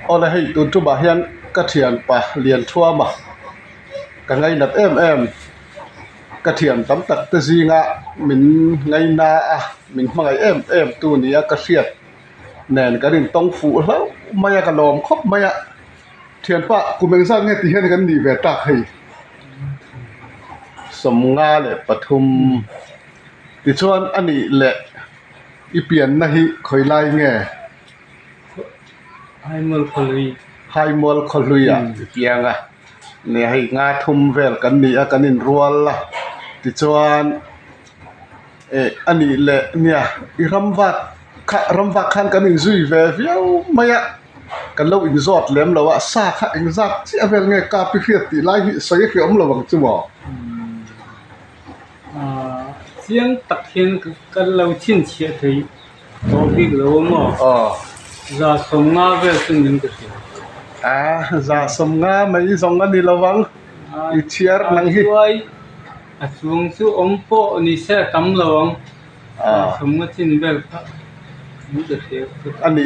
Awle hei tun tumah hian ka thianpa Lianthuama ka ngainat em em ka thian tam tak te zinga min ngaina a min hmangaih em em tu nia ka hriat nen kan intawng fuh hlauh mai a ka lawm khawp mai a thianpa kum engzat nge tih hian kan nih ve tak hei 53 tichuan a nih leh i pianna hi khawi lai nge? Haimual khawhlui. Haimual khawhluiah i piang a, nia hei nga thum vel kan ni a kan inrual a tichuan eh a nih leh nia i ram vak kha ram vak khan kan inzui ve viau mai a kan lo inzawt lem lo a sa kha engzat chiah vel nge kap i hriat tih lai hi sawi a hriawm lo ang chu maw? Chiang tak hian ka lo chhinchhiah thei. Tawh bik lo a maw? Aw. 150 vel chu ning ka hria. A, 150 mai zawng a ni lo vang. I chhiar nang hi. A chuai, a chuang chu awm pawh ni se a tam lo ang. 150 chin vel kha ning ka hria. A ni,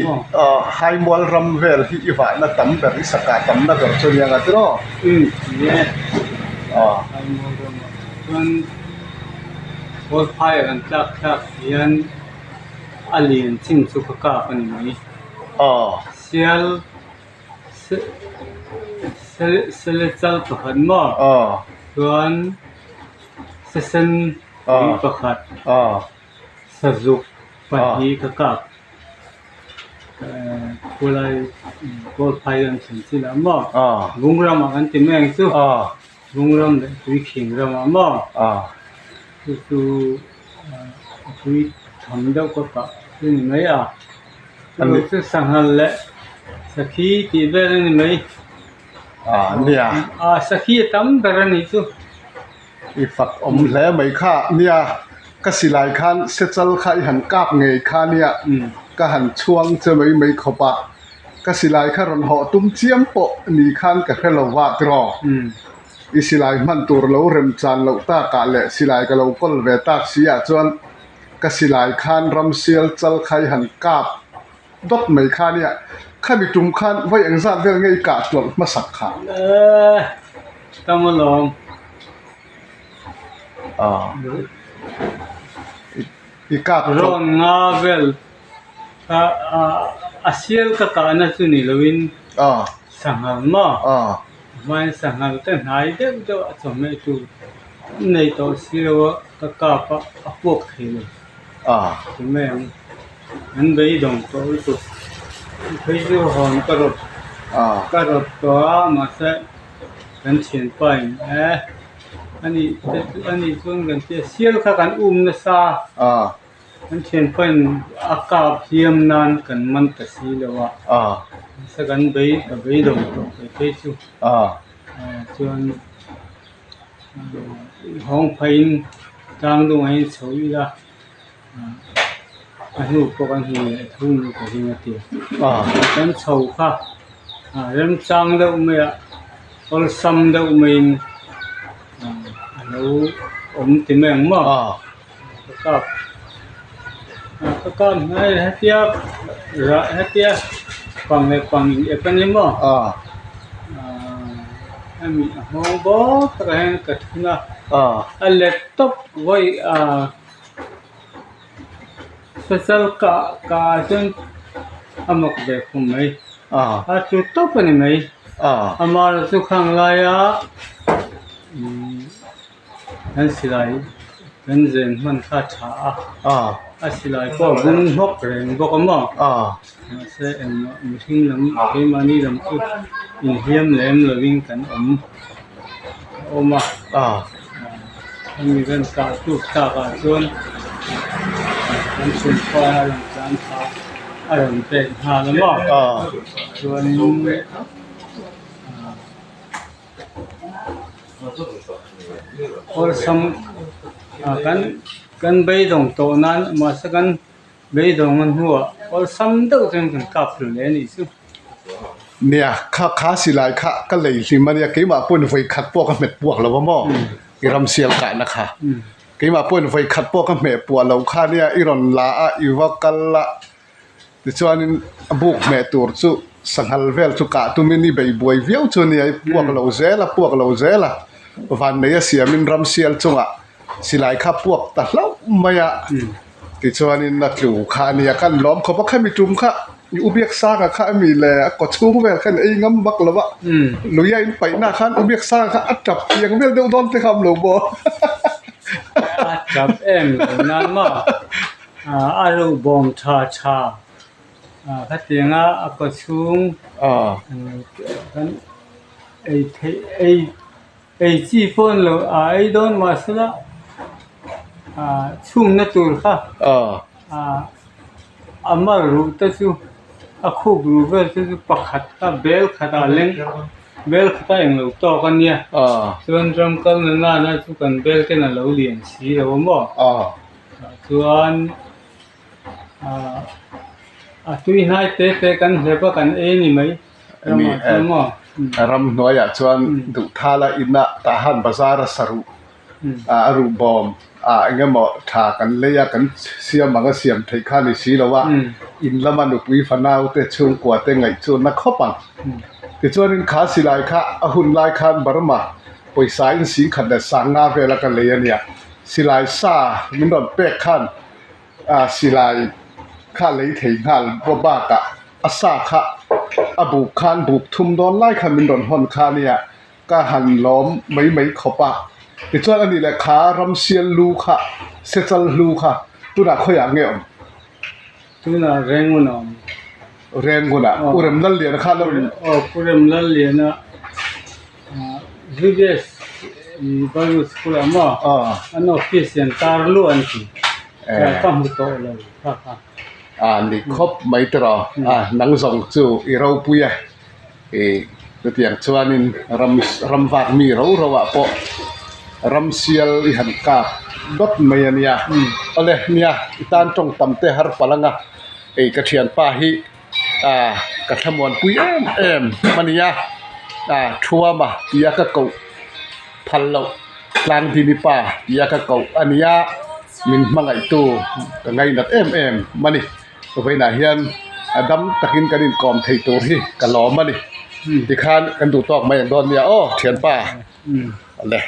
Haimual ram vel hi i vahna tam ber, i saka tamna ber chu nia nga tiraw? Umm, ni e. Haimual ramah chuan Kawlphai a kan tlak thlak hian a lian chin chu ka kap a ni mai. Sial sele chal pakhat maw chuan sesen pui pakhat sazuk pahnih ka kap khulai kawlphai an thlen chin ah maw vung ramah kan ti mai ang chu. Vung ram leh tui khing ramah maw chu chu a tui tham deuh ka kah chu ni mai a chu chu sanghal leh sakhi tih vel a ni mai a sakhi a tam ber a nih chu. I fak awm hle mai kha nia ka silai khan sechal kha i han kap ngei kha nia ka han chhuang che mai mai khawp a. Ka silai kha rawn hawh tum chiam pawh ni khan ka hre lo va tiraw? I silai hman tur lo rem chan loh takah leh silai ka lo kawl ve tak si ah chuan ka silai khan ramsial chal kha i han kap dawt mai kha nia. Khami tum khan vawi engzat vel nge i kah tlawlh hmasak kha? Eeh, tam alawm. I kap tlawlh. Rawn nga vel. A sial ka kahna chu ni loin sanghal maw hmain sanghal te hnai deuh deuh a chawhmeh tur nei tawh si lo a ka kap a a puak thei lo ti mai ang an beidawng tawh lutuk phei chu hawn ka rawt ka rawt tawh a mahse kan thianpa in eh ani ani chuan kan tia sial kha kan um nasa. Kan thianpain a kap hliam nan kan man ta si lo a, nasa kan bei ka bei lo tawh phei phei chu chuan hawng pheiin tlang dungah hian chho ila a hnu pawh kan hmu leh tho ni ka ring a ti a, kan chho kha remchang deuh mai a awlsam deuh maiin a lo awm ti mai ang maw. Ka kap ka kap hnai hetia rah hetia pang leh pang in ep a ni maw hemi a nghawng bawk takah hian ka thun a a let tawp vawi ah sechal kah kah ah chuan a mak ve khum mai a chu tawp a ni mai amaherawhchu khang laia umm. Kan silai kan zen hman kha a tha a, a silai pawh a bung hlawk reng bawk a maw mahse engmah mihring lam keimahni lam chu inhliam lem lovin kan awm a awm a hemi kan kah tuk takah chuan kan chhunpa a rawn tlan thla a rawn pek nghal a maw chuanin. Awlsam kan kan beidawng tawh nan mahse kan beidawng a hnuah awlsam deuh chuan kan kap hlun leh a nih chu. Nia kha kha silai kha ka lei hlim a nia keimah pawhin vawi khat pawh ka hmet puak lo a maw i ram sial kahna kha keimah pawhin vawi khat pawh ka hmeh puah loh kha nia i rawn la a i va kal a tichuanin a buk hmeh tur chu. Sanghal vel chu kah tumin i bei buai viau chu nia, i puak lo zel a, puak lo zel a, vannei a siamin ramsial chungah silai kha puak ta hlauh mai a, tichuanin a tlu kha a nia, kan lawm khawp a, khami tum kha i u Biaksanga kha a mi le a kaw chhung vel khan ei ngam bak lo a, lui a in paihna khan u Biaksanga kha a tap piang vel deuh dawn te kha a awm lo maw? A tap em lo nan maw? A ruh bawm tha tha. Khatianga a kaw chhung kan ei theih ei ei chi pawh an lo a ei dawn mahsela chhungna tur kha a mar ruh te chu a khup ruh vel te chu pakhat kha bel khatah leng bel khat a englo tawk a nia chuan ram kalna nana chu kan bel ten a lo lian si lo a maw chuan. A tui hnai te te kan hlep a kan ei ni mai ramah chuan maw. Ram hnuaiah chuan Duhthala inah Tahan bazar a saruh a ruh bawm a eng emaw tha kan lei a kan siam ang a siam theih kha ni si lo a, in lama nupui fanau te chhungkua te ngaih chu na khawp ang. Tichuanin kha silai kha a hun lai khan Burma pawisa in singkhat leh sanga vela ka lei a nia. Silai sa min rawn pek khan A silai kha lei thei nghal baw bakah a sa kha a buk khan buk thum dawn lai khan min rawn hawn kha ania ka han lawm mai mai khawp a tichuan ani leh kha ramsial lu kha sechal hlu kha tunah khawiah nge awm? Tunah Rengun a awm. Rengun-ah Pu Remlalliana kha lo in. Aw Pu Remlalliana VBS Bible School ah maw an office hian tar luah an ti ka hmu tawh lo kha kha. A ni khawp mai tiraw a nang zawng chu i ropui e i chutiang chuanin ram ram vak mi ro ro ah pawh ram sial i han kap dawt mai a nia awle nia i tan tawng tam te har palh ang a hei ka thianpa hi. Ah ka thlamuanpui em em a nia ah thuama tia ka koh phal loh tlangdini pa tia ka koh a nia min hmangaihtu ka ngainat em em a ni vawiinah hian a dam takin kan inkawm thei tur hi ka lawm a ni tikhan kan duh tawk mai ang dawn nia aw thianpa awle.